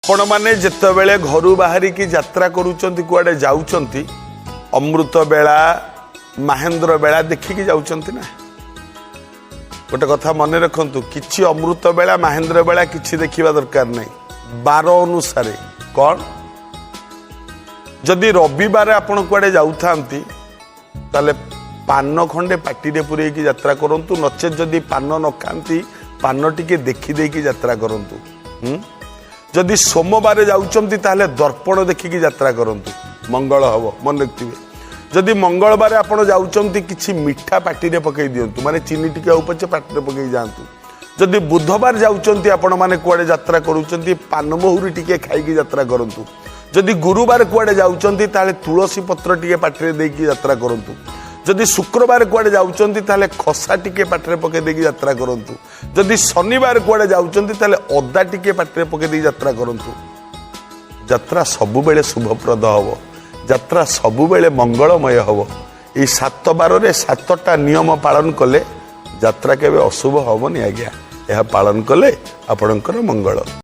ଆପଣମାନେ ଯେତେବେଳେ ଘରୁ ବାହାରିକି ଯାତ୍ରା କରୁଛନ୍ତି, କୁଆଡ଼େ ଯାଉଛନ୍ତି, ଅମୃତ ବେଳା, ମାହେନ୍ଦ୍ର ବେଳା ଦେଖିକି ଯାଉଛନ୍ତି ନା? ଗୋଟେ କଥା ମନେ ରଖନ୍ତୁ, କିଛି ଅମୃତ ବେଳା, ମାହେନ୍ଦ୍ର ବେଳା କିଛି ଦେଖିବା ଦରକାର ନାହିଁ। ବାର ଅନୁସାରେ କ'ଣ, ଯଦି ରବିବାର ଆପଣ କୁଆଡ଼େ ଯାଉଥାନ୍ତି, ତାହେଲେ ପାନ ଖଣ୍ଡେ ପାଟିରେ ପୂରେଇକି ଯାତ୍ରା କରନ୍ତୁ। ନଚେତ୍ ଯଦି ପାନ ନ ଖାଆନ୍ତି, ପାନ ଟିକେ ଦେଖିଦେଇକି ଯାତ୍ରା କରନ୍ତୁ। ଯଦି ସୋମବାର ଯାଉଛନ୍ତି, ତାହେଲେ ଦର୍ପଣ ଦେଖିକି ଯାତ୍ରା କରନ୍ତୁ, ମଙ୍ଗଳ ହବ, ମନେ ରଖିଥିବେ। ଯଦି ମଙ୍ଗଳବାର ଆପଣ ଯାଉଛନ୍ତି, କିଛି ମିଠା ପାଟିରେ ପକେଇ ଦିଅନ୍ତୁ, ମାନେ ଚିନି ଟିକେ ହଉ ପଛେ ପାଟିରେ ପକେଇ ଯାଆନ୍ତୁ। ଯଦି ବୁଧବାର ଯାଉଛନ୍ତି, ଆପଣମାନେ କୁଆଡ଼େ ଯାତ୍ରା କରୁଛନ୍ତି, ପାନମହୁରି ଟିକେ ଖାଇକି ଯାତ୍ରା କରନ୍ତୁ। ଯଦି ଗୁରୁବାର କୁଆଡ଼େ ଯାଉଛନ୍ତି, ତାହେଲେ ତୁଳସୀ ପତ୍ର ଟିକେ ପାଟିରେ ଦେଇକି ଯାତ୍ରା କରନ୍ତୁ। ଯଦି ଶୁକ୍ରବାର କୁଆଡ଼େ ଯାଉଛନ୍ତି, ତାହେଲେ ଖସା ଟିକେ ପାଟିରେ ପକେଇ ଦେଇକି ଯାତ୍ରା କରନ୍ତୁ। ଯଦି ଶନିବାର କୁଆଡ଼େ ଯାଉଛନ୍ତି, ତାହେଲେ ଅଦା ଟିକେ ପାଟିରେ ପକେଇ ଦେଇକି ଯାତ୍ରା କରନ୍ତୁ। ଯାତ୍ରା ସବୁବେଳେ ଶୁଭପ୍ରଦ ହବ, ଯାତ୍ରା ସବୁବେଳେ ମଙ୍ଗଳମୟ ହବ। ଏଇ ସାତ ବାରରେ ସାତଟା ନିୟମ ପାଳନ କଲେ ଯାତ୍ରା କେବେ ଅଶୁଭ ହବନି ଆଜ୍ଞା। ଏହା ପାଳନ କଲେ ଆପଣଙ୍କର ମଙ୍ଗଳ।